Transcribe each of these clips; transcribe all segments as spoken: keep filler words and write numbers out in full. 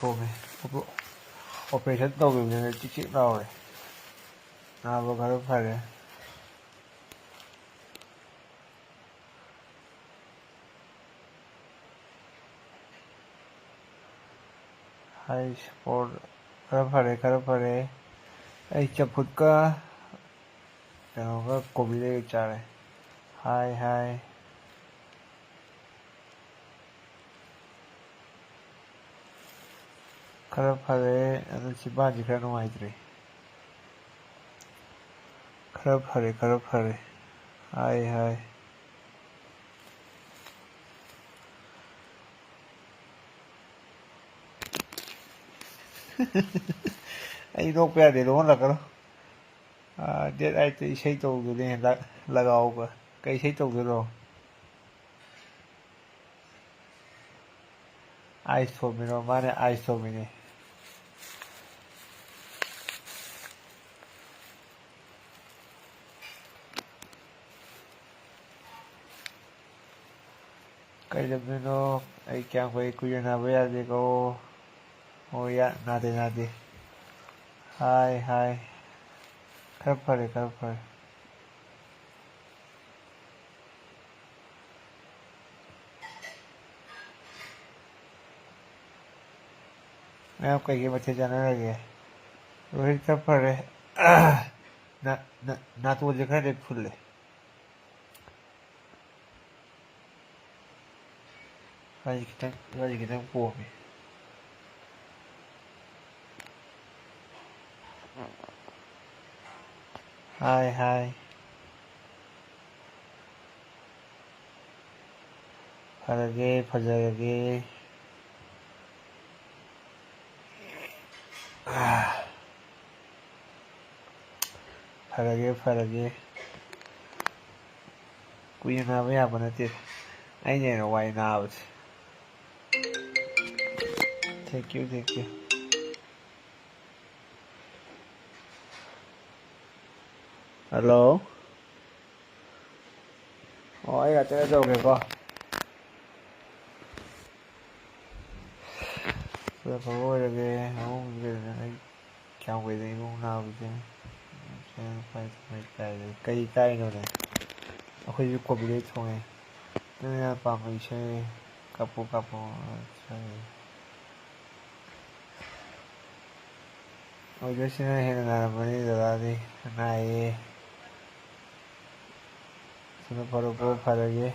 ꯊꯣꯝꯃꯦ꯫ ꯑꯣꯄ-, operation ꯇꯧꯈꯤꯕꯅꯤꯅ ꯆꯤꯛ ꯆꯤꯛ ꯂꯥꯎꯔꯦ꯫ ꯅꯥꯕ ꯈꯔ ꯐꯔꯦ꯫ ꯍꯥꯏ ꯁꯄꯣꯔꯠ꯫ ꯈꯔ ꯐꯔꯦ, ꯈꯔ ꯐꯔꯦ꯫ ꯑꯩ ꯆꯝꯐꯨꯠꯀ ꯀꯩꯅꯣꯒ ꯀꯣꯕꯤ ꯂꯩꯒ ꯆꯥꯔꯦ꯫ ꯍꯥꯏ, ꯍꯥꯏ꯫ ꯈꯔ ꯐꯔꯦ, ꯑꯗꯨ ꯆꯤꯝꯕꯥꯟꯁꯤ ꯈꯔ ꯅꯨꯡꯉꯥꯏꯇ꯭ꯔꯦ꯫ ꯈꯔ ꯐꯔꯦ, ꯈꯔ ꯐꯔꯦ꯫ ꯍꯥꯏ, ꯍꯥꯏ꯫ ꯑꯩ ꯅꯣꯛꯄ ꯌꯥꯗꯦ, ꯅꯣꯛꯍꯜꯂꯛꯀꯅꯨ꯫ ꯑꯥ, date eight ꯇ ꯏꯁꯩ ꯇꯧꯗꯣꯏꯅꯦ, ꯂ-, ꯂꯒꯥꯎꯒ꯫ ꯀꯩ ꯏꯁꯩ ꯇꯧꯗꯣꯏꯅꯣ? ꯑꯥꯏꯁ ꯊꯣꯝꯃꯤꯔꯣ? ꯃꯥꯅꯦ, ꯑꯥꯏꯁ ꯊꯣꯝꯃꯤꯅꯦ꯫ ꯀꯩ ꯂꯝꯗꯅꯣ? ꯑꯩ ꯀꯌꯥꯝ ꯀꯨꯏ-, ꯀꯨꯏꯅ ꯅꯥꯕ ꯌꯥꯗꯦꯀꯣ꯫ ꯑꯣ, ꯌꯥ-, ꯅꯥꯗꯦ, ꯅꯥꯗꯦ꯫ ꯍꯥꯏ, ꯍꯥꯏ꯫ ꯈꯔ ꯐꯔꯦ, ꯈꯔ ꯐꯔꯦ꯫ ꯃꯌꯥꯝ ꯀꯩꯀꯩ ꯃꯊꯦꯜ ꯆꯥꯟꯅꯔꯒꯦ? ꯔꯣꯍꯤꯠ ꯈꯔ ꯐꯔꯦ꯫ ꯅꯥ-, ꯅꯥ-, ꯅꯥꯇꯣꯟꯁꯦ ꯈꯔꯗꯤ ꯐꯨꯜꯂꯦ꯫ ꯈꯔꯗꯤ ꯈꯤꯇꯪ, ꯈꯔꯗꯤ ꯈꯤꯇꯪ ꯄꯣꯝꯃꯤ꯫ ꯍꯥꯏ, ꯍꯥꯏ꯫ ꯐꯔꯒꯦ, ꯐꯖꯔꯒꯦ꯫ ꯑꯥ꯫ ꯐꯔꯒꯦ, ꯐꯔꯒꯦ꯫ ꯀꯨꯏꯅ ꯅꯥꯕ ꯌꯥꯕ ꯅꯠꯇꯦ꯫ ꯑꯩꯅ ꯍꯦꯟꯅ ꯋꯥꯏ ꯅꯥꯕꯁꯦ꯫ Thank you, thank you꯫ Hello? ꯑꯣ, ꯑꯩ ꯉꯥꯛꯇꯪ ꯇꯧꯒꯦꯀꯣ꯫ ꯑꯐꯕ ꯑꯣꯏꯔꯒꯦ꯫ ꯑꯍꯨꯝ ꯑꯩ ꯀꯌꯥꯝ ꯀꯨꯏꯗꯅ ꯏꯕꯨꯡ ꯅꯥꯕꯁꯦ꯫ ꯀꯩ ꯀꯥꯏꯅꯣꯅꯦ? ꯑꯩꯈꯣꯏꯁꯨ ꯀꯣꯕꯤꯗꯩ ꯊꯣꯡꯉꯦ꯫ ꯅꯪꯅ ꯄꯥꯝꯕ ꯏꯁꯩ ꯀꯥꯞꯄꯨ ꯀꯥꯞꯄꯨ꯫ ꯑꯣꯏꯗꯣꯏꯁꯤꯅ ꯍꯦꯟꯅ ꯅꯥꯔꯝꯃꯅꯤ ꯗꯗꯥꯗꯤ꯫ ꯅꯥꯏꯌꯦ꯫ ꯊꯨꯅ ꯐꯔꯛꯄ ꯐꯔꯒꯦ꯫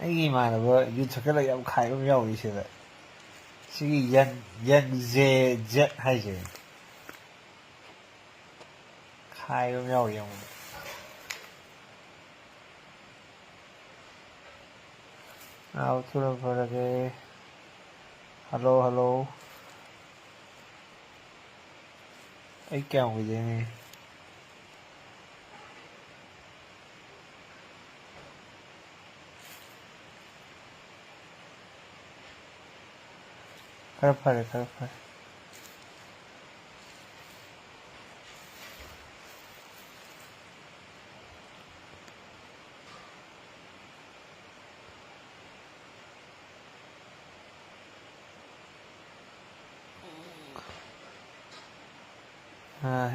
ꯑꯩꯒꯤ ꯏꯃꯥꯟꯅꯕ ꯌꯨꯠ ꯁꯛꯀꯠꯂꯒ ꯌꯥꯝ ꯈꯥꯏꯕ ꯑꯃ ꯌꯥꯎꯔꯤ ꯁꯤꯗ꯫ ꯁꯤꯒꯤ ꯌꯪ, ꯌꯪ ꯖꯦ ꯖꯦꯠ ꯍꯥꯏꯁꯦ꯫ ꯈꯥꯏꯕ ꯑꯃ ꯌꯥꯎꯔꯤ ꯌꯦꯡꯉꯣ꯫ ꯑꯥꯎ, ꯊꯨꯅ ꯐꯔꯒꯦ꯫ Hello, hello. ꯑꯩ ꯀꯌꯥꯝ ꯀꯨꯏꯗꯣꯏꯅꯣ? ꯈꯔ ꯐꯔꯦ, ꯈꯔ ꯐꯔꯦ꯫ ꯑꯥ,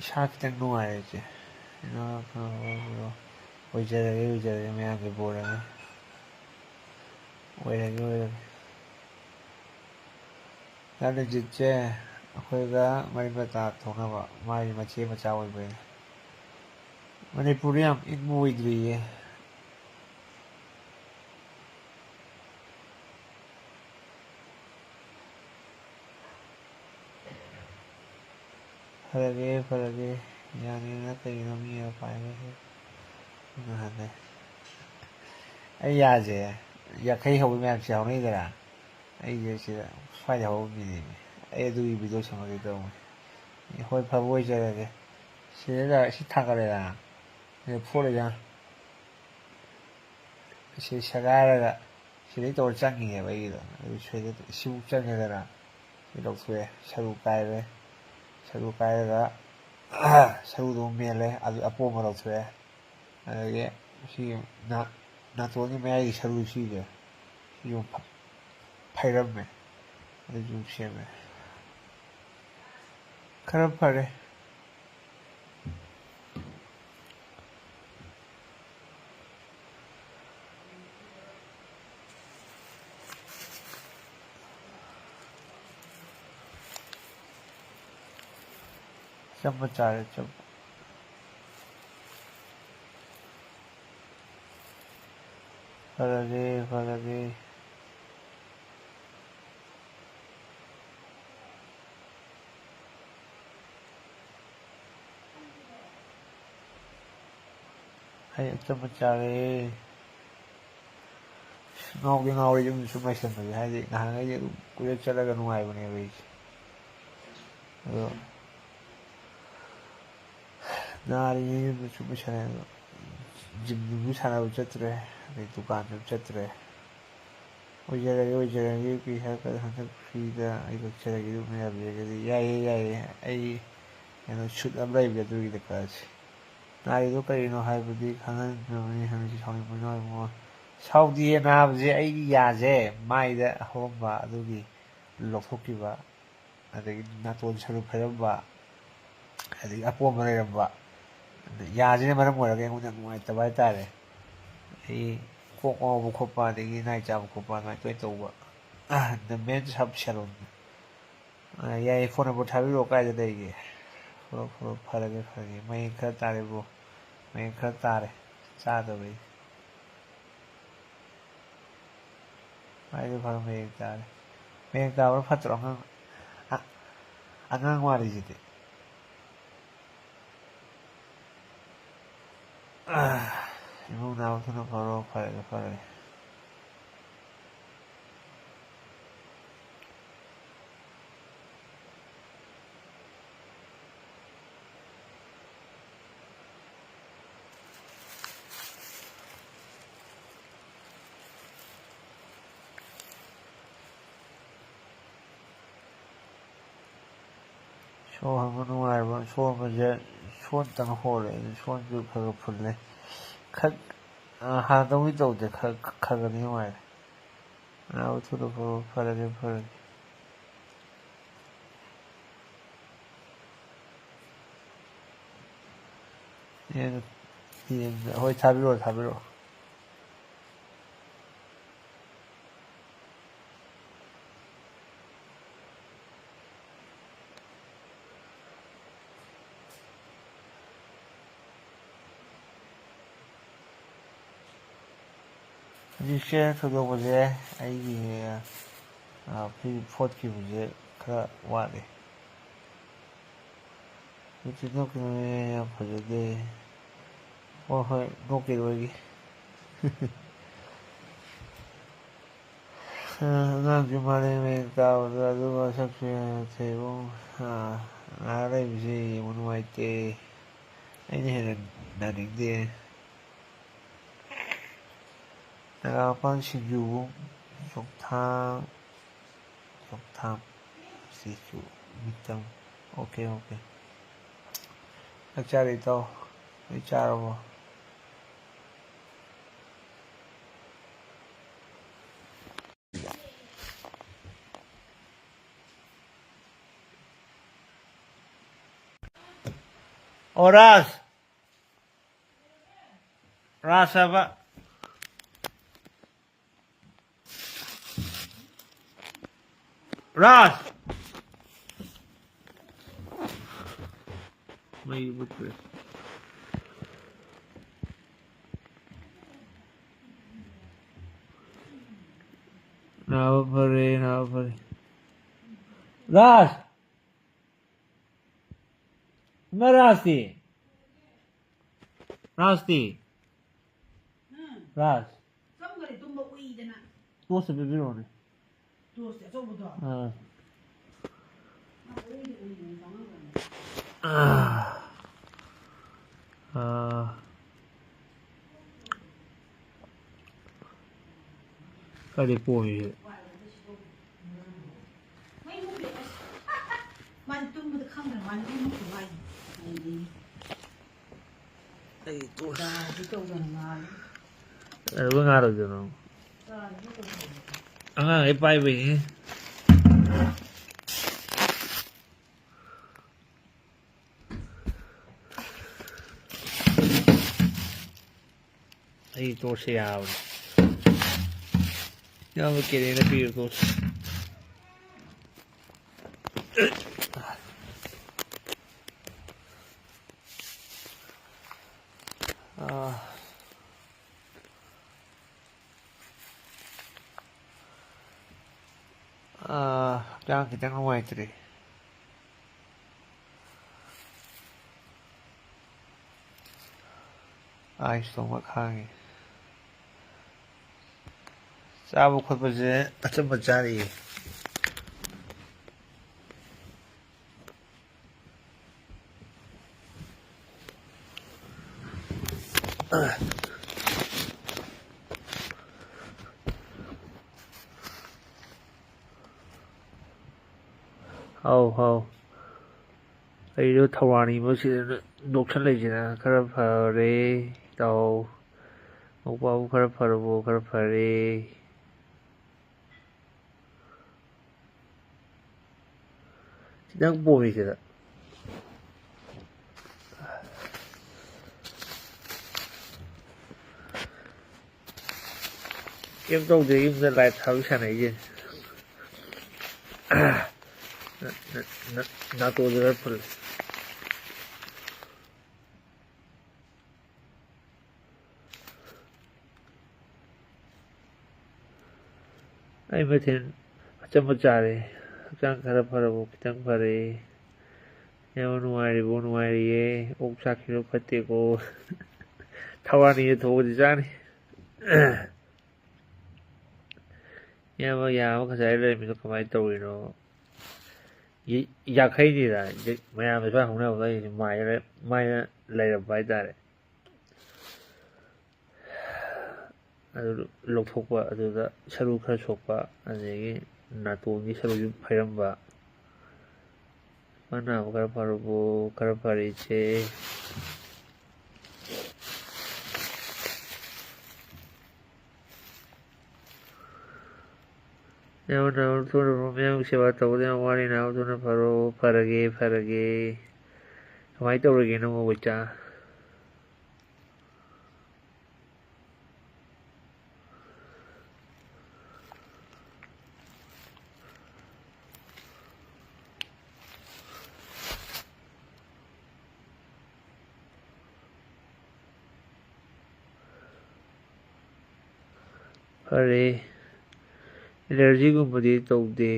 ꯏꯁꯥ ꯈꯤꯇꯪ ꯅꯨꯡꯉꯥꯏꯔꯦ, ꯏꯆꯦ꯫ ꯑꯣꯏꯖꯔꯒꯦ, ꯑꯣꯏꯖꯔꯒꯦ, ꯃꯌꯥꯝꯒꯤ ꯕꯣꯔ ꯑꯃ꯫ ꯑꯣꯏꯔꯒꯦ, ꯑꯣꯏꯔꯒꯦ꯫ ꯔꯥꯅꯤꯖꯤꯠꯁꯦ ꯑꯩꯈꯣꯏꯒ ꯃꯔꯤ ꯃꯇꯥ ꯊꯣꯛꯅꯕ, ꯃꯥꯒꯤ ꯃꯆꯦ ꯃꯆꯥ ꯑꯣꯏꯕꯩꯅꯦ꯫ ꯃꯅꯤꯄꯨꯔꯗ ꯌꯥꯝ ꯏꯪꯕ ꯑꯣꯏꯗ꯭ꯔꯤꯌꯦ꯫ ꯐꯔꯒꯦ, ꯐꯔꯒꯦ꯫ ꯌꯥꯅꯤꯅ ꯀꯩꯅꯣ ꯃꯤ ꯑꯃ ꯄꯥꯏꯔꯦ꯫ ꯅꯍꯥꯟꯅꯦ꯫ ꯑꯩ ꯌꯥꯁꯦ ꯌꯥꯡꯈꯩ ꯍꯧꯕ ꯃꯌꯥꯝꯁꯦ ꯍꯧꯅꯩꯗꯅ꯫ ꯑꯩꯁꯦ ꯁꯤꯗ ꯁ꯭ꯋꯥꯏꯗ ꯍꯧꯕ ꯃꯤꯅꯦꯃꯤ꯫ ꯑꯩ ꯑꯗꯨꯒꯤ ꯚꯤꯗꯤꯑꯣ ꯁꯦꯝꯍꯧꯒꯦ ꯇꯧꯕꯅꯤ꯫ ꯍꯣꯏ, ꯐꯕ ꯑꯣꯏꯖꯔꯒꯦ꯫ ꯁꯤꯗ ꯁꯤ ꯊꯥꯡꯒꯠꯂꯦꯗꯅ꯫ ꯁꯤꯗ ꯐꯣꯠꯂꯦꯗꯅ꯫ ꯁꯤ ꯁꯦꯒꯥꯏꯔꯒ ꯁꯤꯗꯩ ꯇꯧꯔ ꯆꯪꯉꯤꯅꯦꯕ ꯑꯩꯒꯤꯗꯣ꯫ ꯑꯗꯨ ꯁꯤꯗ ꯁꯤꯕꯨꯛ ꯆꯪꯉꯦꯗꯅ꯫ ꯁꯤ ꯂꯧꯊꯣꯛꯑꯦ꯫ ꯁꯔꯨ ꯀꯥꯏꯔꯦ꯫ ꯁꯔꯨ ꯀꯥꯏꯔꯒ ꯁꯔꯨꯗꯣ ꯃꯦꯜꯂꯦ, ꯑꯗꯨ ꯑꯄꯣꯝꯕ ꯂꯧꯊꯣꯛꯑꯦ꯫ ꯑꯗꯒꯤ ꯁꯤ ꯅꯥ-, ꯅꯥꯇꯣꯟꯒꯤ ꯃꯌꯥꯏꯒꯤ ꯁꯔꯨ ꯁꯤꯁꯦ, ꯁꯤꯁꯨ ꯐ-, ꯐꯩꯔꯝꯃꯦ, ꯑꯗꯨꯁꯨ ꯁꯦꯝꯃꯦ꯫ ꯈꯔ ꯐꯔꯦ꯫ ꯆꯝꯕ ꯆꯥꯔꯦ, ꯆꯝꯕ꯫ ꯐꯔꯒꯦ, ꯐꯔꯒꯦ꯫ ꯑꯩ ꯑꯆꯝꯕ ꯆꯥꯔꯦ꯫ ꯉꯥꯎꯗꯤ ꯉꯥꯎꯔꯦ ꯌꯨꯝꯗ ꯁꯨꯝ ꯂꯩꯁꯟꯕꯁꯦ꯫ ꯍꯥꯏꯗꯤ ꯉꯍꯥꯟꯈꯩꯗꯤ ꯑꯗꯨꯝ ꯀꯣꯏꯆꯠ ꯆꯠꯂꯒ ꯅꯨꯡꯉꯥꯏꯕꯅꯦꯕ ꯑꯩꯁꯦ꯫ ꯑꯗꯣ ꯅꯥꯔꯤꯉꯩ ꯌꯨꯝꯗ ꯁꯨꯝ ꯂꯩꯁꯜꯂꯦ꯫ ꯑꯗꯣ ꯖꯤꯝ ꯅꯨꯡꯁꯨ ꯁꯥꯟꯅꯕ ꯆꯠꯇ꯭ꯔꯦ, ꯑꯗꯩ ꯗꯨꯀꯥꯟꯁꯨ ꯆꯠꯇ꯭ꯔꯦ꯫ ꯑꯣꯏꯖꯔꯒꯦ, ꯑꯣꯏꯖꯔꯒꯦ, ꯀꯩ ꯍꯥꯏꯔꯛꯀꯗ꯭ꯔꯥ, ꯍꯟꯗꯛ ꯐ꯭ꯔꯤꯗ ꯑꯩ ꯂꯥꯛꯆꯔꯒꯦ, ꯑꯗꯨꯝ ꯌꯥꯕꯤꯔꯒꯗꯤ꯫ ꯌꯥꯏꯌꯦ, ꯌꯥꯏꯌꯦ, ꯑꯩ ꯀꯩꯅꯣ ꯁꯨꯠ ꯑꯃ ꯂꯩꯕꯅꯦ ꯑꯗꯨꯒꯤꯗ ꯀꯛꯑꯁꯤ꯫ ꯅꯥꯔꯤꯗꯣ ꯀꯔꯤꯅꯣ ꯍꯥꯏꯕꯗꯤ ꯈꯪꯍꯟꯗ꯭ꯔꯕꯅꯤ, ꯍꯪꯁꯤ ꯁꯥꯎꯅꯤꯡꯕꯅ ꯏꯕꯨꯡꯉꯣ꯫ ꯁꯥꯎꯗꯤꯌꯦ, ꯅꯥꯕꯁꯦ ꯑꯩꯒꯤ ꯌꯥꯁꯦ ꯃꯥꯏꯗ ꯍꯧꯔꯝꯕ ꯑꯗꯨꯒꯤ ꯂꯧꯊꯣꯛꯈꯤꯕ, ꯑꯗꯒꯤ ꯅꯥꯇꯣꯟ ꯁꯔꯨ ꯐꯩꯔꯝꯕ, ꯑꯗꯒꯤ ꯑꯄꯣꯝꯕ ꯂꯩꯔꯝꯕ, ꯑꯗ ꯌꯥꯁꯤꯅ ꯃꯔꯝ ꯑꯣꯏꯔꯒ ꯑꯩꯉꯣꯟꯗ ꯌꯥꯝ ꯅꯨꯡꯉꯥꯏꯇꯕ ꯍꯥꯏꯇꯥꯔꯦ꯫ ꯑꯩ ꯀꯣꯛ ꯉꯥꯎꯕ ꯈꯣꯠꯄ, ꯑꯗꯒꯤ ꯅꯥꯏ ꯆꯥꯕ ꯈꯣꯠꯄ ꯑꯗꯨꯃꯥꯏꯅ ꯇꯣꯏꯅ ꯇꯧꯕ꯫ The Men's Herb Salon꯫ ꯑ, ꯌꯥꯏꯌꯦ, ꯐꯣꯟ ꯅꯝꯕꯔ ꯊꯥꯕꯤꯔꯛꯑꯣ, ꯀꯥꯏꯗ ꯂꯩꯒꯦ? ꯐꯔꯣ, ꯐꯔꯣ, ꯐꯔꯒꯦ, ꯐꯔꯒꯦ꯫ ꯃꯌꯦꯡ ꯈꯔ ꯇꯥꯔꯦ, ꯕ꯭ꯔꯣ꯫ ꯃꯌꯦꯡ ꯈꯔ ꯇꯥꯔꯦ꯫ ꯆꯥꯗꯕꯩ꯫ ꯃꯥꯏꯗꯤ ꯐꯔ ꯃꯌꯦꯡ ꯇꯥꯔꯦ꯫ ꯃꯌꯦꯡ ꯇꯥꯕꯅ ꯐꯠꯇ꯭ꯔꯣ? ꯑꯉꯥꯡ, ꯑ-, ꯑꯉꯥꯡ ꯃꯥꯜꯂꯤꯁꯤꯗꯤ꯫ ꯑ, ꯏꯃꯨꯡ ꯅꯥꯕ ꯊꯨꯅ ꯐꯔꯣ꯫ ꯐꯔꯒꯦ, ꯐꯔꯒꯦ꯫ ꯁꯣꯟꯕ ꯅꯨꯡꯉꯥꯏꯕ, ꯁꯣꯟꯕꯁꯦ ꯁꯣꯟꯇꯪ ꯍꯣꯜꯂꯦ꯫ ꯑꯩꯗꯤ ꯁꯣꯟꯁꯨ ꯈꯔ ꯈꯔ ꯐꯨꯜꯂꯦ꯫ ꯈꯛ-, ꯑ, ꯍꯥꯟꯅꯗꯧꯗꯤ ꯇꯧꯗꯦ꯫ ꯈꯔ, ꯈꯔ ꯈꯔꯗꯤ ꯅꯨꯡꯉꯥꯏꯔꯦ꯫ ꯑꯅꯥꯕ ꯊꯨꯅ ꯐꯔꯣ꯫ ꯐꯔꯒꯦ, ꯐꯔꯒꯦ꯫ ꯌꯦꯡ-, ꯌꯦꯡ-, ꯍꯣꯏ, ꯊꯥꯕꯤꯔꯛꯑꯣ, ꯊꯥꯕꯤꯔꯛꯑꯣ꯫ ꯍꯧꯖꯤꯛꯁꯦ ꯊꯣꯏꯗꯣꯛꯄꯁꯦ ꯑꯩꯒꯤ, ꯑ, ꯐꯤ-, ꯐꯣꯠꯈꯤꯕꯁꯦ ꯈꯔ ꯋꯥꯠꯂꯤ꯫ ꯍꯧꯖꯤꯛꯇꯤ ꯅꯣꯛꯀꯅꯨꯍꯦ, ꯌꯥꯝ ꯐꯖꯗꯦ꯫ ꯍꯣꯏ, ꯍꯣꯏ, ꯅꯣꯛꯀꯤꯔꯣꯏꯒꯦ꯫ ꯑꯉꯥꯡꯁꯦ ꯃꯥꯂꯦꯝ ꯃꯌꯦꯛ ꯇꯥꯕꯗ, ꯑꯗꯨꯒ ꯁꯛꯁꯨ ꯌꯥꯝ ꯐꯖꯩꯕꯨ꯫ ꯑꯥ, ꯉꯥꯏꯍꯥꯛ ꯂꯩꯕꯁꯦ ꯌꯦꯡꯕ ꯅꯨꯡꯉꯥꯏꯇꯦ꯫ ꯑꯩꯅ ꯍꯦꯟꯅ ꯅꯥꯅꯤꯡꯗꯦ꯫ ꯅꯥꯒꯥ ꯃꯄꯥꯟ ꯁꯤꯡꯖꯨꯕꯨ ꯆꯣꯡꯊꯥꯡ, ꯆꯣꯡꯊꯥꯡ ꯁꯤꯁꯨ ꯃꯤꯇꯝ꯫ Okay, okay. ꯆꯥꯛ ꯆꯥꯔꯦ ꯏꯇꯥꯎ꯫ ꯅꯣꯏ ꯆꯥꯔꯕꯣ? ꯑꯣ ꯔꯥꯖ! ꯔꯥꯖ ꯍꯥꯏꯕ꯫ ꯔꯥꯖ! ꯃꯩ ꯃꯨꯠꯈ꯭ꯔꯦ꯫ ꯅꯥꯕ ꯐꯔꯦ, ꯅꯥꯕ ꯐꯔꯦ꯫ ꯔꯥꯖ! ꯏꯃꯥ ꯔꯥꯖꯇꯤ? ꯔꯥꯖꯇꯤ? ꯔꯥꯖ꯫ ꯇꯣꯁ ꯑꯝꯇ ꯄꯤꯕꯤꯔꯛꯑꯣꯅꯦ꯫ ꯑꯥ꯫ ꯑꯥ꯫ ꯑꯥ꯫ ꯀꯥꯏꯗꯩ ꯄꯣꯝꯃꯤꯁꯦ? ꯑꯗꯨꯒ ꯉꯥꯏꯔꯣꯏꯗꯣꯏꯅꯣ? ꯑꯉꯥꯡꯈꯩ ꯄꯥꯏꯕꯩꯅꯦ꯫ ꯑꯩ ꯇꯣꯔꯁꯁꯦ ꯌꯥꯕꯅꯤ꯫ ꯏꯌꯥꯝꯕ ꯀꯦꯔꯦꯅ ꯄꯤꯕ ꯇꯣꯔꯁ꯫ ꯑꯥ꯫ ꯑꯥ, ꯍꯛꯆꯥꯡ ꯈꯤꯇꯪ ꯅꯨꯡꯉꯥꯏꯇ꯭ꯔꯤ꯫ ꯑꯥꯏꯁ ꯇꯧꯕ ꯈꯥꯡꯉꯤ꯫ ꯆꯥꯕ ꯈꯣꯠꯄꯁꯦ ꯑꯆꯝꯕ ꯆꯥꯔꯤꯌꯦ꯫ ꯍꯥꯎ, ꯍꯥꯎ꯫ ꯑꯩꯗꯣ ꯊꯧꯔꯥꯅꯤ ꯃꯁꯤꯗ ꯅꯣꯛꯁꯜꯂꯛꯏꯁꯤꯅ ꯈꯔ ꯐꯔꯦ, ꯏꯇꯥꯎ꯫ ꯃꯧꯄꯥꯕꯨ ꯈꯔ ꯐꯔꯕꯣ? ꯈꯔ ꯐꯔꯦ꯫ ꯈꯤꯇꯪ ꯄꯣꯝꯃꯤ ꯁꯤꯗ꯫ ꯀꯩꯝ ꯇꯧꯗꯦ, ꯌꯨꯝꯗ ꯂꯥꯏꯞ ꯊꯥꯕꯤ ꯁꯥꯟꯅꯩꯁꯦ꯫ ꯅ-, ꯅ-, ꯅ-, ꯅꯥꯇꯣꯟꯁꯦ ꯈꯔ ꯐꯨꯜꯂꯦ꯫ ꯑꯩ ꯃꯊꯦꯜ ꯑꯆꯝꯕ ꯆꯥꯔꯦ꯫ ꯍꯛꯆꯥꯡ ꯈꯔ ꯐꯔꯕ ꯈꯤꯇꯪ ꯐꯔꯦ꯫ ꯏꯌꯥꯝꯕ ꯅꯨꯡꯉꯥꯏꯔꯤꯕꯣ? ꯅꯨꯡꯉꯥꯏꯔꯤꯌꯦ꯫ ꯑꯣꯛ ꯆꯥꯈꯤꯕ ꯐꯠꯇꯦꯀꯣ꯫ ꯊꯋꯥꯟ ꯊꯣꯛꯑꯗꯤ ꯆꯥꯅꯤ꯫ ꯏꯌꯥꯝꯕ ꯌꯥ ꯑꯃ ꯉꯁꯥꯏ ꯂꯩꯔꯝꯃꯤꯗꯣ ꯀꯃꯥꯏꯅ ꯇꯧꯔꯤꯅꯣ? ꯌ-, ꯌꯥꯡꯈꯩꯅꯤꯗ, ꯃꯌꯥꯝꯅ ꯁ꯭ꯋꯥꯏ ꯍꯧꯅꯕꯗ ꯑꯩꯁꯦ ꯃꯥꯏꯗ, ꯃꯥꯏꯗ ꯂꯩꯔꯝꯕ ꯍꯥꯏꯇꯥꯔꯦ꯫ ꯑꯗꯨ ꯂꯧꯊꯣꯛꯄ, ꯑꯗꯨꯗ ꯁꯔꯨ ꯈꯔ ꯁꯣꯛꯄ, ꯑꯗꯒꯤ ꯅꯥꯇꯣꯟꯒꯤ ꯁꯔꯨꯁꯨ ꯐꯩꯔꯝꯕ, ꯑꯅꯥꯕ ꯈꯔ ꯐꯔꯕꯣ? ꯈꯔ ꯐꯔꯦ, ꯏꯆꯦ꯫ ꯌꯥꯝ ꯅꯥꯕ ꯊꯨꯅ ꯐꯔꯣ꯫ ꯃꯌꯥꯝꯒꯤ ꯁꯦꯕꯥ ꯇꯧꯕꯗ ꯌꯥꯝ ꯋꯥꯔꯦ꯫ ꯅꯥꯕ ꯊꯨꯅ ꯐꯔꯣ꯫ ꯐꯔꯒꯦ, ꯐꯔꯒꯦ꯫ ꯀꯃꯥꯏꯅ ꯇꯧꯔꯒꯦ ꯅꯪꯕꯨ, ꯕꯣꯏꯆꯥ? ꯐꯔꯦ꯫ ꯑꯦꯂꯔꯖꯤꯒꯨꯝꯕꯗꯤ ꯇꯧꯗꯦ꯫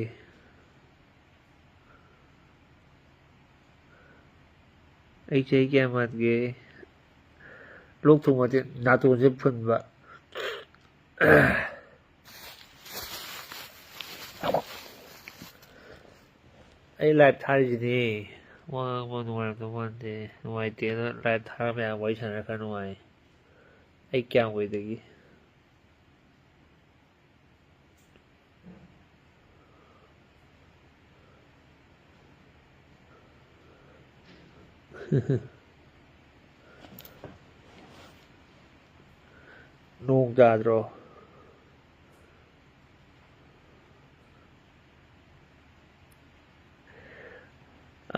ꯑꯩ ꯆꯍꯤ ꯀꯌꯥ ꯃꯥꯟꯒꯦ? ꯂꯣꯛ ꯊꯨꯡꯕꯗꯤ ꯅꯥꯇꯣꯟꯁꯦ ꯐꯨꯟꯕ꯫ ꯑꯩ ꯂꯥꯏꯞ ꯊꯥꯔꯤꯁꯤꯅꯤ꯫ ꯋꯥ ꯉꯥꯡꯕ ꯅꯨꯡꯉꯥꯏꯔꯝꯗꯧ ꯃꯥꯟꯗꯦ꯫ ꯅꯨꯡꯉꯥꯏꯇꯦꯅ ꯂꯥꯏꯞ ꯊꯥꯔ ꯃꯌꯥꯝ ꯋꯥꯔꯤ ꯁꯥꯟꯅꯔ ꯈꯔ ꯅꯨꯡꯉꯥꯏ꯫ ꯑꯩ ꯀꯌꯥꯝ ꯀꯨꯏꯗꯒꯤ ꯅꯣꯡ ꯇꯥꯗ꯭ꯔꯣ?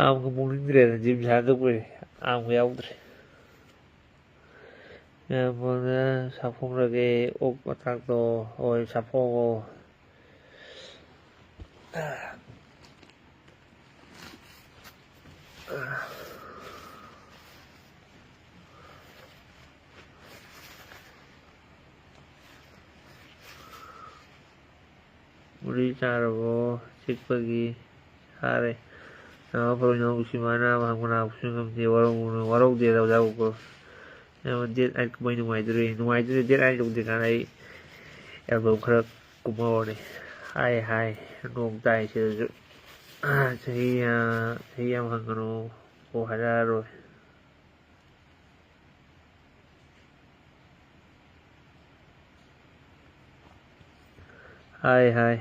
ꯑꯥꯝꯒ ꯃꯨꯛꯅꯤꯡꯗ꯭ꯔꯦꯗ, ꯖꯤꯝ ꯁꯥꯟꯅꯗ ꯀꯨꯏꯔꯦ꯫ ꯑꯥꯝꯒ ꯌꯥꯎꯗ꯭ꯔꯦ꯫ ꯃꯌꯥꯝ ꯃꯃꯥꯡꯗ ꯁꯥꯐꯣꯡꯂꯒꯦ, ꯑꯣꯛ ꯑꯇꯥꯛꯇꯣ꯫ ꯍꯣꯏ, ꯁꯥꯐꯣꯡꯉꯣ꯫ ꯒꯨꯂꯤ ꯆꯥꯔꯕꯣ? ꯆꯤꯛꯄꯒꯤ? ꯆꯥꯔꯦ꯫ ꯅꯥꯕ ꯐꯔꯣꯏ ꯅꯥꯎ ꯁꯤꯃꯥ ꯅꯥꯕ ꯍꯪꯕ ꯅꯥꯕꯁꯨ ꯉꯝꯗꯦ꯫ ꯋꯥꯔꯧ-, ꯋꯥꯔꯧꯗꯦꯗ ꯑꯣꯖꯥ ꯒꯣꯀꯨꯜ꯫ ꯅꯥꯕ date eight ꯀꯨꯝꯍꯩ ꯅꯨꯡꯉꯥꯏꯗꯣꯔꯤ꯫ ꯅꯨꯡꯉꯥꯏꯗꯣꯔꯤ, date eight ꯌꯧꯗ꯭ꯔꯤꯀꯥꯟꯗ ꯑꯩ album ꯈꯔ ꯀꯨꯝꯍꯧꯔꯅꯤ꯫ ꯍꯥꯏ, ꯍꯥꯏ꯫ ꯅꯣꯡ ꯇꯥꯏ ꯁꯤꯗꯁꯨ꯫ ꯆꯍꯤ, ꯑ, ꯆꯍꯤ ꯌꯥꯝ ꯍꯪꯒꯅꯨ꯫ ꯑꯣ, ꯍꯥꯏꯔꯛꯑꯔꯣꯏ꯫ ꯍꯥꯏ, ꯍꯥꯏ꯫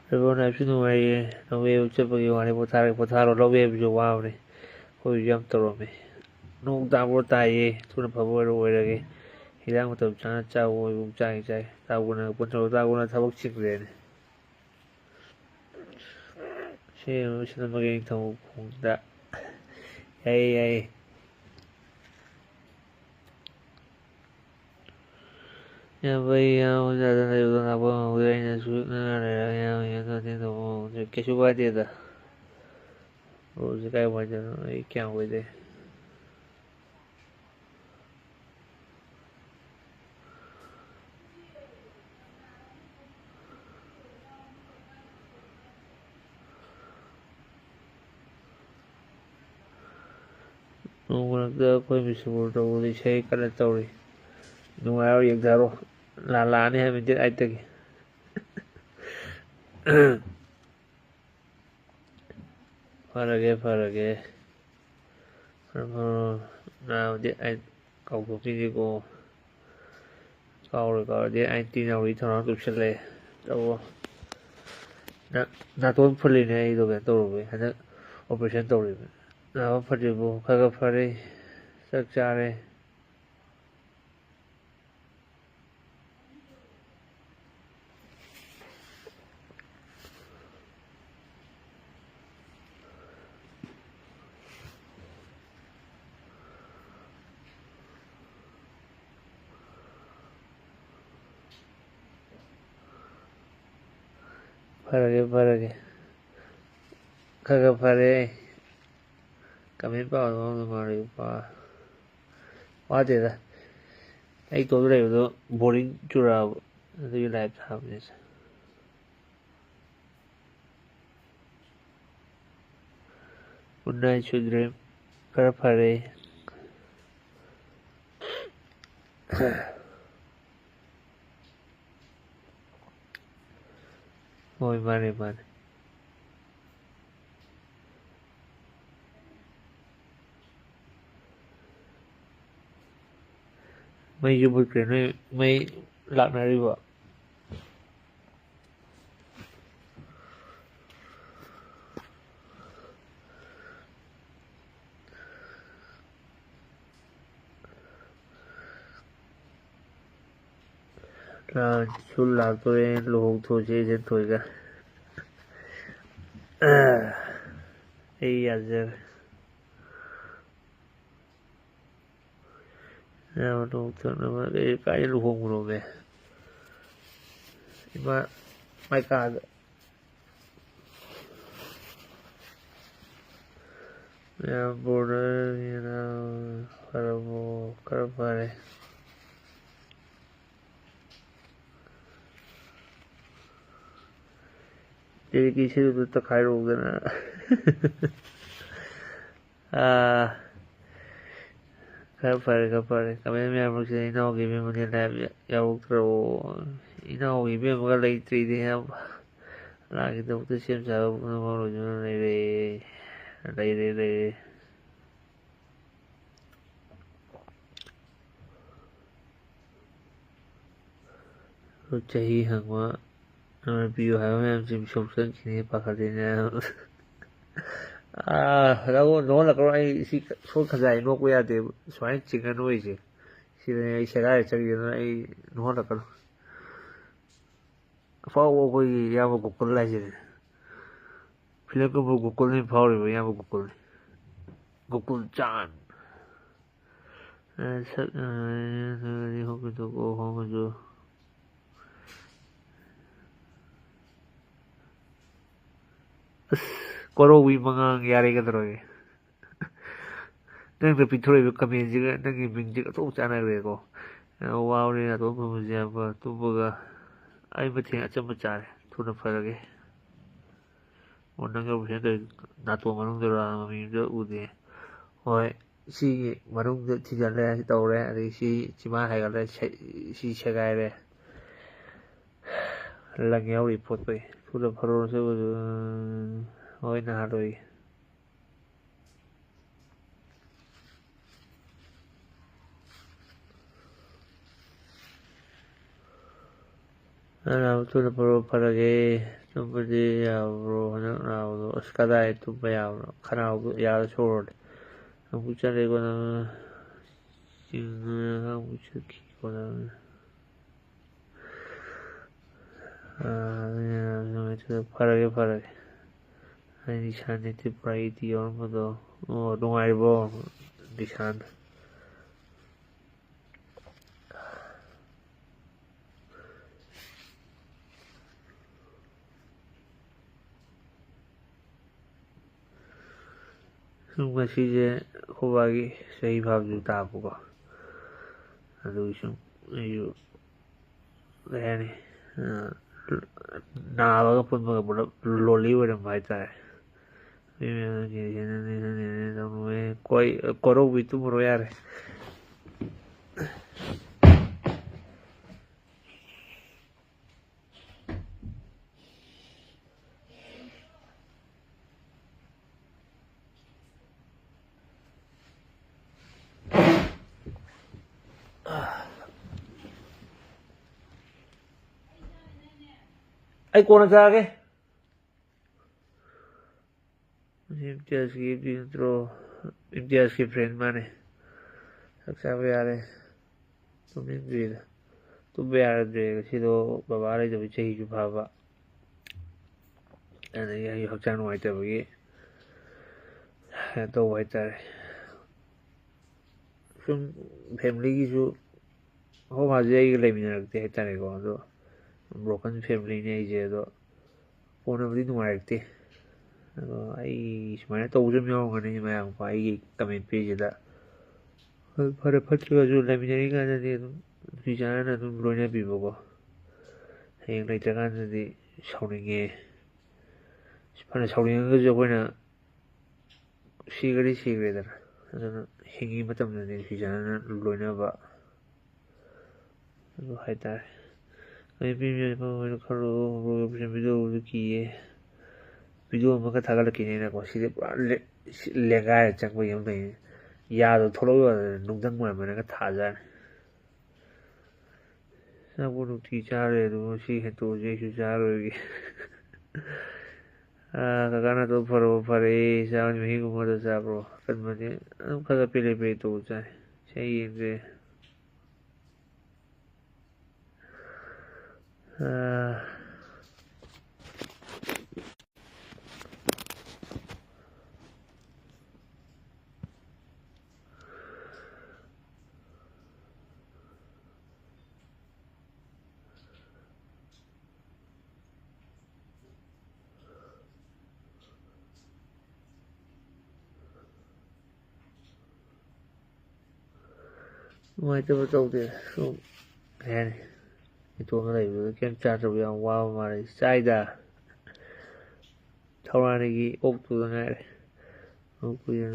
ꯍꯜꯂꯣ, ꯅꯥꯏꯐꯁꯨ ꯅꯨꯡꯉꯥꯏꯔꯤꯌꯦ꯫ ꯂꯧ ꯌꯩꯕ ꯆꯠꯄꯒꯤ ꯋꯥꯅꯤ, ꯄꯣꯊꯥꯔꯒꯦ, ꯄꯣꯊꯥꯔꯣ꯫ ꯂꯧ ꯌꯩꯕꯁꯨ ꯋꯥꯕꯅꯤ꯫ ꯑꯩꯈꯣꯏꯁꯨ ꯌꯥꯝ ꯇꯧꯔꯝꯃꯤ꯫ ꯅꯣꯡ ꯇꯥꯕ꯭ꯔꯣ? ꯇꯥꯏꯌꯦ꯫ ꯊꯨꯅ ꯐꯕ ꯑꯣꯏꯔꯣ, ꯑꯣꯏꯔꯒꯦ꯫ ꯍꯤꯗꯥꯛ ꯃꯇꯝ ꯆꯥꯅ ꯆꯥꯎ, ꯏꯕꯨꯡ꯫ ꯆꯥꯒꯦ, ꯆꯥꯒꯦ꯫ ꯇꯥꯒꯨꯅ ꯄꯨꯟꯊꯧ, ꯇꯥꯒꯨꯅ ꯊꯕꯛ ꯆꯤꯟꯈ꯭ꯔꯦꯅꯦ꯫ ꯁꯤ ꯁꯤꯅꯃꯒꯤ ꯅꯤꯡꯊꯧ ꯈꯣꯡꯗ꯫ ꯌꯥꯏꯌꯦ, ꯌꯥꯏꯌꯦ꯫ ꯏꯌꯥꯝꯕ, ꯑꯩ ꯏꯌꯥꯝꯕ ꯍꯣꯁꯄꯤꯇꯥꯜꯗ ꯂꯩꯕꯗꯣ ꯂꯥꯛꯄ ꯉꯝꯍꯧꯗ꯭ꯔꯦ꯫ ꯑꯩꯅꯁꯨ ꯅꯛꯅ ꯂꯩꯔꯒ ꯏꯌꯥꯝꯕꯒꯤ ꯑꯗꯨ ꯃꯇꯦꯡ ꯇꯧꯕ ꯉꯝꯍꯧꯗ꯭ꯔꯦ꯫ ꯀꯩꯁꯨ ꯀꯥꯏꯗꯦꯗ꯫ ꯕ꯭ꯔꯣꯁꯦ ꯀꯥꯏ ꯋꯥꯏꯗꯅꯣ? ꯑꯩ ꯀꯌꯥꯝ ꯀꯨꯏꯗꯦ꯫ ꯅꯣꯡꯃ ꯃꯔꯛꯇ ꯑꯩꯈꯣꯏ ꯕꯤꯁꯅꯨꯄꯨꯔ ꯇꯧꯕꯗ ꯏꯁꯩ ꯀꯟꯅ ꯇꯧꯔꯤ꯫ ꯅꯨꯡꯉꯥꯏꯔꯣ, ꯌꯦꯡꯊꯔꯣ꯫ ꯂꯥꯟ ꯂꯥꯛꯑꯅꯤ ꯍꯥꯏꯕ date eight ꯇꯒꯤ꯫ ꯐꯔꯒꯦ, ꯐꯔꯒꯦ꯫ ꯐꯔꯣ, ꯐꯔꯣ꯫ ꯅꯥꯕꯗꯤ ꯑꯩ ꯀꯥꯎꯊꯣꯛꯈꯤꯅꯤꯀꯣ꯫ ꯀꯥꯎꯔꯣꯏ, ꯀꯥꯎꯔꯣꯏ꯫ Date eighteen ꯌꯧꯔꯗꯤ ꯊꯧꯔꯥꯡ ꯇꯧꯁꯜꯂꯦ꯫ ꯇꯧꯋꯣ꯫ ꯅꯥ-, ꯅꯥꯇꯣꯟ ꯐꯨꯜꯂꯤꯅꯦ ꯑꯩꯗꯣ, ꯀꯩꯅꯣ ꯇꯧꯔꯨꯕꯩ꯫ ꯍꯟꯗꯛ operation ꯇꯧꯔꯤꯕ꯫ ꯅꯥꯕ ꯐꯗ꯭ꯔꯤꯕꯣ? ꯈꯔ ꯈꯔ ꯐꯔꯦ꯫ ꯆꯥꯛ ꯆꯥꯔꯦ꯫ ꯐꯔꯒꯦ, ꯐꯔꯒꯦ꯫ ꯈꯔ ꯈꯔ ꯐꯔꯦ꯫ Comment ꯄꯥꯕꯗ ꯃꯔꯣꯟ ꯑꯃ ꯅꯨꯡꯉꯥꯏꯔꯣꯏ ꯄꯥ-, ꯋꯥꯗꯦꯗ꯫ ꯑꯩ ꯏꯇꯣꯝꯇ ꯂꯩꯕꯗꯣ boring ꯆꯨꯔꯛꯑꯕ꯫ ꯑꯗꯨꯒꯤ live ꯊꯥꯕꯅꯤꯗ꯫ Good night, sweet dream. ꯈꯔ ꯐꯔꯦ꯫ ꯍꯣꯏ, ꯃꯥꯅꯦ, ꯃꯥꯅꯦ꯫ ꯃꯩꯁꯨ ꯃꯨꯠꯈ꯭ꯔꯦ꯫ ꯅꯣꯏ ꯃꯩ ꯂꯥꯛꯅꯔꯤꯕꯣ? ꯂꯥꯛꯁꯨ ꯂꯥꯛꯇꯣꯔꯦ, ꯂꯨꯍꯣꯡꯊꯣꯛꯑꯁꯦ ꯏꯆꯟ ꯊꯣꯏꯒ꯫ ꯑꯩ ꯌꯥꯖꯔꯦ꯫ ꯌꯥꯝ ꯅꯣꯛꯇꯅꯕ꯫ ꯑꯦ, ꯀꯥꯏꯗ ꯂꯨꯍꯣꯡꯕꯅꯣꯃꯦ? ꯏꯃꯥ, ꯃꯥꯏ ꯀꯥꯗ꯫ ꯃꯌꯥꯝ ꯕꯣꯔꯗꯔꯅꯤꯅ ꯐꯔꯕꯣ? ꯈꯔ ꯐꯔꯦ꯫ ꯗꯦꯗꯤꯀꯦꯁꯟꯗꯨ ꯇꯛꯈꯥꯏꯔꯣꯗꯅ꯫ ꯑꯥ, ꯈꯔ ꯐꯔꯦ, ꯈꯔ ꯐꯔꯦ꯫ ꯀꯃꯦꯟ ꯃꯌꯥꯝ ꯃꯔꯛꯁꯤꯗ ꯏꯅꯥꯎꯒꯤ ꯏꯕꯦꯝꯃꯅꯦ ꯂꯥꯏꯞ ꯌꯥꯎꯔꯛꯇ꯭ꯔꯕꯣ? ꯏꯅꯥꯎꯒꯤ ꯏꯕꯦꯝꯃꯒ ꯂꯩꯇ꯭ꯔꯤꯅꯦ, ꯏꯌꯥꯝꯕ꯫ ꯂꯥꯛꯀꯤꯗꯃꯛꯇ ꯁꯦꯝ ꯁꯥꯕ ꯄꯨꯝꯅꯃꯛ ꯂꯣꯏꯅꯅ ꯂꯩꯔꯦ꯫ ꯂꯩꯔꯦ, ꯂꯩꯔꯦ꯫ ꯆꯍꯤ ꯍꯪꯕ, ꯅꯪꯅ ꯄꯤꯌꯨ ꯍꯥꯏꯕ ꯃꯌꯥꯝꯁꯤ ꯃꯤꯁꯧ ꯆꯪꯈꯤꯅꯤ, ꯄꯥꯈꯠꯂꯤꯅꯦ꯫ ꯑꯥ, ꯅꯪꯉꯣꯟ-, ꯅꯉꯣꯟꯗ ꯀꯔꯣ, ꯑꯩ ꯁꯤ ꯁꯣꯏ ꯈꯖꯥꯏ ꯅꯣꯛꯄ ꯌꯥꯗꯦꯕ꯫ ꯁꯨꯃꯥꯏꯅ ꯆꯤꯡꯉ ꯅꯣꯛꯏꯁꯦ꯫ ꯁꯤꯗꯅꯦ ꯑꯩ ꯁꯦꯒꯥꯏꯔ ꯆꯠꯈꯤꯗꯅ ꯑꯩ ꯅꯣꯛꯍꯜꯂꯛꯀꯅꯨ꯫ ꯑꯐꯥꯎꯕ ꯑꯩꯈꯣꯏꯒꯤ ꯏꯌꯥꯝꯕ ꯒꯣꯀꯨꯜ ꯍꯥꯏꯁꯤꯗꯤ꯫ ꯐꯤꯂꯝ ꯀꯨꯝꯕ ꯒꯣꯀꯨꯜꯅꯤ ꯐꯥꯎꯔꯤꯕ ꯏꯌꯥꯝꯕ ꯒꯣꯀꯨꯜꯅꯤ꯫ ꯒꯣꯀꯨꯜ ꯆꯥꯟ꯫ ꯑ, ꯁꯛ, ꯑ, ꯍꯣꯡꯕꯁꯨ, ꯍꯣꯡꯕꯁꯨ꯫ ꯑꯁ, ꯀꯣꯔꯧꯕꯤ ꯃꯉꯥꯡ ꯌꯥꯔꯦ ꯀꯩꯗꯧꯔꯒꯦ? ꯅꯪꯅ ꯄꯤꯊꯣꯔꯛꯏꯕ ꯀꯃꯦꯟꯁꯤꯒ ꯅꯪꯒꯤ ꯃꯤꯡꯁꯤꯒ ꯑꯣꯟꯊꯣꯛ ꯆꯥꯟꯅꯈ꯭ꯔꯦꯀꯣ꯫ ꯑ, ꯋꯥꯕꯅꯤ ꯅꯥꯇꯣꯟ ꯐꯨꯟꯕꯁꯦ ꯌꯥꯝꯕ ꯇꯨꯝꯕꯒ꯫ ꯑꯩ ꯃꯊꯦꯜ ꯑꯆꯝꯕ ꯆꯥꯔꯦ꯫ ꯊꯨꯅ ꯐꯔꯒꯦ꯫ ꯑꯣ, ꯅꯪ ꯌꯧꯕꯁꯦ ꯅꯠꯇ꯭ꯔꯗꯤ ꯅꯥꯇꯣꯟ ꯃꯅꯨꯡꯗꯔꯥ? ꯃꯃꯤꯗ ꯎꯗꯦ꯫ ꯍꯣꯏ, ꯁꯤꯒꯤ ꯃꯅꯨꯡꯗ ꯊꯤꯖꯤꯜꯂꯦ, ꯁꯤ ꯇꯧꯔꯦ, ꯑꯗꯩ ꯁꯤ ꯆꯤꯃꯥ ꯍꯥꯏꯒꯠꯂꯦ, ꯁꯦ-, ꯁꯤ ꯁꯦꯒꯥꯏꯔꯦ꯫ ꯂꯪ ꯌꯥꯎꯔꯤ ꯄꯣꯠꯇꯣ꯫ ꯊꯨꯅ ꯐꯔꯣ, ꯁꯤ-, ꯍꯣꯏ, ꯅꯍꯥꯟ ꯂꯣꯏ꯫ ꯅꯪ ꯅꯥꯕ ꯊꯨꯅ ꯐꯔꯣ, ꯐꯔꯒꯦ꯫ ꯇꯨꯝꯕꯗꯤ ꯌꯥꯕ꯭ꯔꯣ? ꯍꯟꯗꯛ ꯅꯥꯕꯗꯣ? ꯑꯁ, ꯀꯗꯥꯏ ꯇꯨꯝꯕ ꯌꯥꯕꯅꯣ? ꯈꯅꯥꯎꯗꯣ ꯌꯥꯗ ꯁꯣꯔ ꯍꯣꯜꯂꯦ꯫ ꯑꯃꯨꯛ ꯆꯠꯂꯦꯀꯣ ꯅꯪ꯫ ꯆꯤꯡ ꯑꯃꯨꯛ ꯆꯠꯈꯤꯀꯣ ꯅꯪ꯫ ꯑꯥ, ꯅꯨꯃꯤꯠꯇꯨꯗ ꯐꯔꯒꯦ, ꯐꯔꯒꯦ꯫ ꯑꯩ ꯅꯤꯁꯥꯟ ꯅꯦꯠꯇꯤ ꯄꯨꯔꯥ ꯑꯩꯠꯇꯤ ꯌꯧꯔꯝꯕꯗꯣ꯫ ꯑꯣ, ꯅꯨꯡꯉꯥꯏꯔꯤꯕꯣ, ꯅꯤꯁꯥꯟ? ꯁꯨꯝ ꯉꯁꯤꯁꯦ ꯑꯩꯈꯣꯏ ꯕꯥꯒꯤ ꯆꯍꯤ ꯐꯥꯕꯁꯨ ꯇꯥꯕꯀꯣ꯫ ꯑꯗꯨꯒꯤ ꯁꯨꯝ ꯑꯩꯁꯨ, ꯀꯩ ꯍꯥꯏꯅꯤ, ꯑ, ꯅꯥꯕꯒ ꯄꯨꯟꯕꯒ ꯄꯨꯂꯞ ꯂꯣꯜꯂꯤ ꯑꯣꯏꯔꯝꯕ ꯍꯥꯏꯇꯥꯔꯦ꯫ ꯃꯤ ꯃꯌꯥꯝꯅ ꯀꯦꯖꯤ ꯑꯅꯤ, ꯑꯅꯤ, ꯑꯅꯤ, ꯑꯅꯤ ꯇꯧꯅꯕ, ꯀꯣꯏ-, ꯀꯣꯔꯧꯕꯤ ꯇꯨꯝꯃꯨꯔꯣ ꯌꯥꯔꯦ꯫ ꯑꯩ ꯀꯣꯟꯅ ꯆꯥꯔꯒꯦ꯫ ꯃꯁꯤ ꯏꯝꯇꯤꯌꯥꯖꯀꯤ ꯅꯠꯇ꯭ꯔꯣ? ꯏꯝꯇꯤꯌꯥꯖꯀꯤ friend ꯃꯥꯅꯦ꯫ ꯆꯥꯛ ꯆꯥꯕ ꯌꯥꯔꯦ꯫ ꯇꯨꯝꯅꯤꯡꯗ꯭ꯔꯤꯗ꯫ ꯇꯨꯝꯕ ꯌꯥꯔꯗ꯭ꯔꯦ꯫ ꯉꯁꯤꯗꯣ ꯕꯕꯥ ꯂꯩꯇꯕꯒꯤ ꯆꯍꯤꯁꯨ ꯐꯥꯕ꯫ ꯑꯗꯒꯤ ꯑꯩ ꯍꯛꯆꯥꯡ ꯅꯨꯡꯉꯥꯏꯇꯕꯒꯤ ꯀꯩꯅꯣ ꯇꯧꯕ ꯍꯥꯏꯇꯥꯔꯦ꯫ ꯁꯨꯝ family ꯒꯤꯁꯨ, ꯑꯩꯈꯣꯏ ꯃꯥꯁꯦ ꯑꯩꯒ ꯂꯩꯃꯤꯟꯅꯔꯛꯇꯦ ꯍꯥꯏꯇꯥꯔꯦꯀꯣ꯫ ꯑꯗꯣ broken family ꯅꯦ ꯑꯩꯁꯦ꯫ ꯑꯗꯣ ꯀꯣꯟꯅꯕꯨꯗꯤ ꯅꯨꯡꯉꯥꯏꯔꯛꯇꯦ꯫ ꯑꯗꯣ ꯑꯩ ꯁꯨꯃꯥꯏꯅ ꯇꯧꯕꯁꯨ ꯑꯗꯨꯝ ꯌꯥꯎꯔꯝꯒꯅꯤ ꯃꯌꯥꯝꯀꯣ, ꯑꯩꯒꯤ comment ꯄꯤꯁꯤꯗ꯫ ꯍꯣꯏ, ꯐꯔꯦ ꯐꯠꯇ꯭ꯔꯒꯁꯨ ꯂꯩꯃꯤꯟꯅꯔꯤ ꯀꯥꯟꯗꯗꯤ ꯑꯗꯨꯝ ꯅꯨꯡꯁꯤ ꯆꯥꯟꯅꯅ ꯑꯗꯨꯝ ꯂꯣꯏꯅꯕꯤꯕꯀꯣ꯫ ꯍꯌꯦꯡ ꯂꯩꯇ꯭ꯔꯀꯥꯟꯗꯗꯤ ꯁꯥꯎꯅꯤꯡꯉꯦ꯫ ꯐꯅ ꯁꯥꯎꯅꯤꯡꯉꯒꯁꯨ ꯑꯩꯈꯣꯏꯅ ꯁꯤꯈ꯭ꯔꯗꯤ ꯁꯤꯈ꯭ꯔꯦꯗꯅ꯫ ꯑꯗꯨꯅ ꯍꯤꯡꯉꯤ ꯃꯇꯝꯗꯗꯤ ꯅꯨꯡꯁꯤ ꯆꯥꯟꯅꯅ ꯂꯣꯏꯅꯕ꯫ ꯑꯗꯨ ꯍꯥꯏꯇꯥꯔꯦ꯫ ꯑꯩ ꯃꯤ ꯃꯌꯥꯝ ꯑꯣꯏꯅ ꯈꯜꯂꯨ, video ꯎꯕꯗ ꯀꯤꯌꯦ꯫ Video ꯑꯃꯒ ꯊꯥꯒꯠꯂꯛꯈꯤꯅꯦꯅꯀꯣ, ꯁꯤꯗꯤ ꯄꯨꯔꯥ ꯂꯦ-, ꯁꯤ ꯂꯦꯡꯒꯥꯏꯔ ꯆꯪꯕꯒꯤ ꯑꯃ ꯂꯩꯌꯦ꯫ ꯌꯥꯗꯣ ꯊꯣꯛꯂꯛꯑꯣ ꯌꯥꯗꯅ ꯅꯨꯡꯗꯪ ꯃꯥꯟꯕꯅꯒ ꯊꯥꯖꯥꯠꯅꯤ꯫ ꯆꯥꯛꯄꯨ ꯅꯨꯡꯇꯤ ꯆꯥꯔꯦ, ꯑꯗꯨ ꯉꯁꯤ ꯍꯦꯟꯇꯣꯛꯑꯁꯤ, ꯑꯩꯁꯨ ꯆꯥꯔꯣꯏꯒꯦ꯫ ꯑꯥ, ꯀꯀꯥ ꯅꯥꯇꯣꯟ ꯐꯔꯕꯣ? ꯐꯔꯦ, ꯆꯥꯕꯗꯤ ꯃꯍꯤꯒꯨꯝꯕꯗ ꯆꯥꯕ꯭ꯔꯣ? ꯑꯀꯟꯕꯗꯤ ꯑꯗꯨꯝ ꯈꯔ ꯈꯔ ꯄꯦꯂꯦ ꯄꯦꯂꯦ ꯇꯧꯕ ꯆꯥꯏ꯫ ꯁꯤ ꯑꯩ ꯌꯦꯡꯗ꯭ꯔꯦ꯫ ꯑꯥ, ꯅꯨꯡꯉꯥꯏꯇꯕ ꯇꯧꯗꯦ꯫ ꯁꯨꯝ, ꯀꯩ ꯍꯥꯏꯅꯤ, ꯏꯇꯣꯝꯇ ꯂꯩꯕꯗꯨꯗ ꯀꯩꯝ ꯆꯥꯗ꯭ꯔꯕ ꯌꯥꯝ ꯋꯥꯕ ꯃꯥꯜꯂꯦ꯫ ꯆꯥꯏꯗ꯫ ꯊꯧꯔꯥꯅꯤꯒꯤ ꯑꯣꯛꯇꯨꯗ ꯉꯥꯏꯔꯦ꯫ ꯑꯣꯛꯄꯨ ꯌꯦꯟ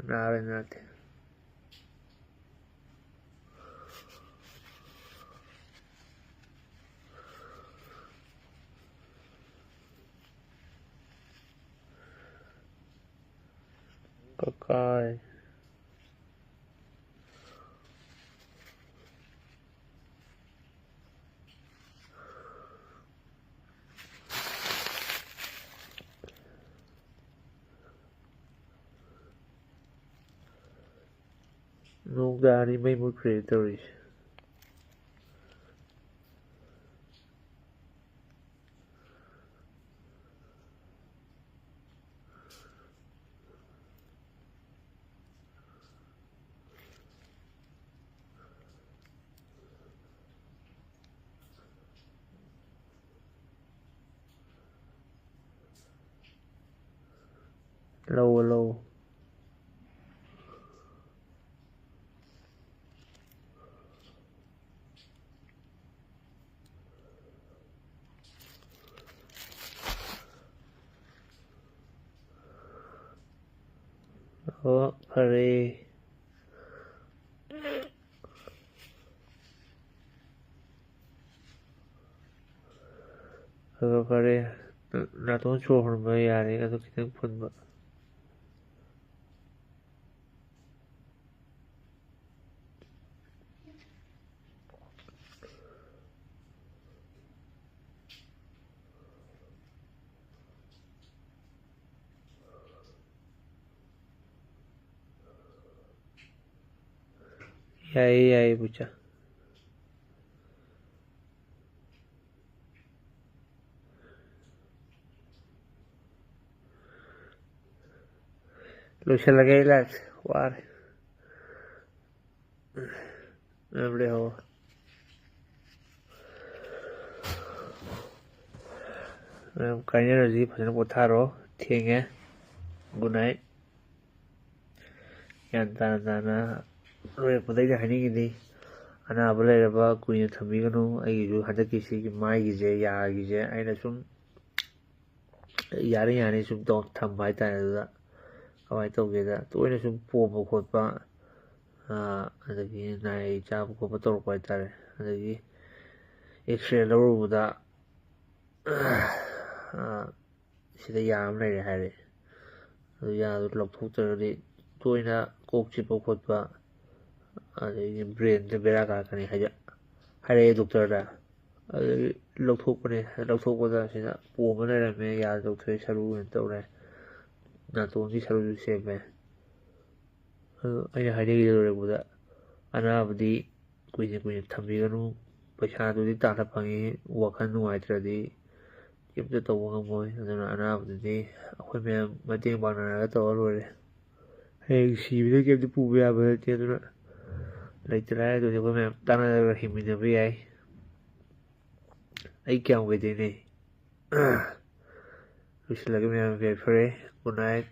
ꯅꯥꯔꯦ ꯅꯥꯗꯦ꯫ ꯀꯀꯥꯏ꯫ ꯅꯣꯡ ꯇꯥꯔꯗꯤ ꯃꯩ ꯃꯨꯠꯈ꯭ꯔꯦ ꯇꯧꯔꯤꯁꯦ꯫ ꯂꯧꯑꯣ, ꯂꯧꯑꯣ꯫ ꯑꯣ, ꯐꯔꯦ꯫ ꯑꯗꯣ ꯐꯔꯦ, ꯅꯥꯇꯣꯟ ꯁꯣꯔ ꯍꯣꯟꯕ ꯌꯥꯔꯦ, ꯑꯗꯣ ꯈꯤꯇꯪ ꯐꯨꯟꯕ꯫ ꯌꯥꯏꯌꯦ, ꯌꯥꯏꯌꯦ, ꯕꯨꯆꯥ꯫ ꯂꯣꯏꯁꯤꯜꯂꯒꯦ ꯑꯩ live ꯁꯦ, ꯋꯥꯔꯦ꯫ ꯃꯌꯥꯝ ꯂꯩꯍꯧꯔꯣ꯫ ꯃꯌꯥꯝ ꯀꯥꯏꯅꯔꯁꯤ, ꯐꯖꯅ ꯄꯣꯊꯥꯔꯣ꯫ ꯊꯦꯡꯉꯦ꯫ Good night꯫ ꯒ꯭ꯌꯥꯟ ꯇꯥꯅ ꯇꯥꯅ ꯂꯣꯏꯔꯛꯄꯗ ꯑꯩꯅ ꯍꯥꯏꯅꯤꯡꯉꯤꯗꯤ, ꯑꯅꯥꯕ ꯂꯩꯔꯕ ꯀꯨꯏꯅ ꯊꯝꯕꯤꯒꯅꯨ꯫ ꯑꯩꯒꯤꯁꯨ ꯍꯟꯗꯛꯀꯤ ꯁꯤꯒꯤ ꯃꯥꯏꯒꯤꯁꯦ, ꯌꯥꯒꯤꯁꯦ ꯑꯩꯅ ꯁꯨꯝ ꯌꯥꯅꯤ ꯌꯥꯅꯤ ꯁꯨꯝ ꯇꯧ ꯊꯝꯕ ꯍꯥꯏꯇꯥꯔꯦ꯫ ꯑꯗꯨꯗ ꯀꯃꯥꯏꯅ ꯇꯧꯒꯦꯗ, ꯇꯣꯏꯅ ꯁꯨꯝ ꯄꯣꯝꯕ ꯈꯣꯠꯄ, ꯑꯗꯒꯤ ꯅꯥꯏ ꯆꯥꯕ ꯈꯣꯠꯄ ꯇꯧꯔꯛꯄ ꯍꯥꯏꯇꯥꯔꯦ꯫ ꯑꯗꯒꯤ ꯑꯦꯛꯁꯔꯦ ꯂꯧꯔꯨꯕꯗ ꯁꯤꯗ ꯌꯥ ꯑꯃ ꯂꯩꯔꯦ ꯍꯥꯏꯔꯦ꯫ ꯑꯗꯨ ꯌꯥꯗꯨ ꯂꯧꯊꯣꯛꯇ꯭ꯔꯒꯗꯤ ꯇꯣꯏꯅ ꯀꯣꯛ ꯆꯤꯛꯄ ꯈꯣꯠꯄ, ꯑꯗꯒꯤ ꯕ꯭ꯔꯦꯟꯗ ꯕꯦꯔꯥ ꯀꯥꯔꯛꯀꯅꯤ ꯍꯥꯏꯗꯤ ꯍꯥꯏꯔꯛꯑꯦ ꯗꯣꯛꯇꯔꯗ꯫ ꯑꯗꯨꯗꯒꯤ ꯂꯧꯊꯣꯛꯄꯅꯦ꯫ ꯂꯧꯊꯣꯛꯄꯗ ꯁꯤꯗ ꯄꯣꯝꯃ ꯂꯩꯔꯝꯃꯦ, ꯌꯥ ꯂꯧꯊꯣꯛꯑꯦ, ꯁꯔꯨ ꯑꯣꯏꯅ ꯇꯧꯔꯦ, ꯅꯥꯇꯣꯟꯒꯤ ꯁꯔꯨꯁꯨ ꯁꯦꯝꯃꯦ꯫ ꯑꯗꯨ ꯑꯩꯅ ꯍꯥꯏꯅꯤꯡꯉꯤꯗ ꯂꯣꯏꯔꯛꯄꯗ, ꯑꯅꯥꯕꯗꯤ ꯀꯨꯏꯅ ꯀꯨꯏꯅ ꯊꯝꯕꯤꯒꯅꯨ꯫ ꯄꯩꯁꯥꯗꯨꯗꯤ ꯇꯥꯅ ꯐꯪꯉꯤ, ꯋꯥꯈꯜ ꯅꯨꯡꯉꯥꯏꯇ꯭ꯔꯗꯤ ꯀꯩꯝꯇ ꯇꯧꯕ ꯉꯝꯃꯣꯏ꯫ ꯑꯗꯨꯅ ꯑꯅꯥꯕꯗꯨꯗꯤ ꯑꯩꯈꯣꯏ ꯃꯌꯥꯝ ꯃꯇꯦꯡ ꯄꯥꯡꯅꯔꯒ ꯇꯧꯔ ꯂꯣꯏꯔꯦ꯫ ꯍꯌꯦꯡ ꯁꯤꯕꯗ ꯀꯩꯝꯇ ꯄꯨꯕ ꯌꯥꯕ ꯅꯠꯇꯦ꯫ ꯑꯗꯨꯅ ꯂꯩꯇ ꯂꯥꯏꯔꯗꯨꯗꯤ ꯑꯩꯈꯣꯏ ꯃꯌꯥꯝ ꯇꯥꯟꯅꯔꯒ ꯍꯤꯡꯃꯤꯟꯅꯕ ꯌꯥꯏ꯫ ꯑꯩ ꯀꯌꯥꯝ ꯀꯩꯗꯣꯏꯅꯦ? ꯂꯣꯏꯁꯤꯜꯂꯒꯦ ꯃꯌꯥꯝ, ꯌꯥꯏꯐꯔꯦ꯫ Good night.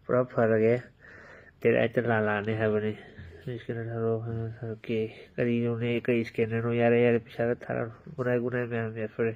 ꯄꯨꯔꯥ ꯐꯔꯒꯦ꯫ ꯗꯦꯠ ꯑꯩꯠꯇ ꯂꯥꯂꯥꯅꯦ ꯍꯥꯏꯕꯅꯤ꯫ ꯁ꯭ꯀꯦꯅꯔ ꯊꯥꯔꯛꯑꯣ꯫ ꯑꯣꯀꯦ꯫ ꯀꯔꯤꯅꯣꯅꯦ? ꯀꯔꯤ ꯁ꯭ꯀꯦꯅꯔꯅꯣ? ꯌꯥꯔꯦ, ꯌꯥꯔꯦ, ꯄꯩꯁꯥꯒ ꯊꯥꯔꯛꯑꯅꯨ꯫ ꯒꯨꯗ ꯅꯥꯏꯠ, ꯒꯨꯗ ꯅꯥꯏꯠ ꯃꯌꯥꯝ, ꯌꯥꯏꯐꯔꯦ꯫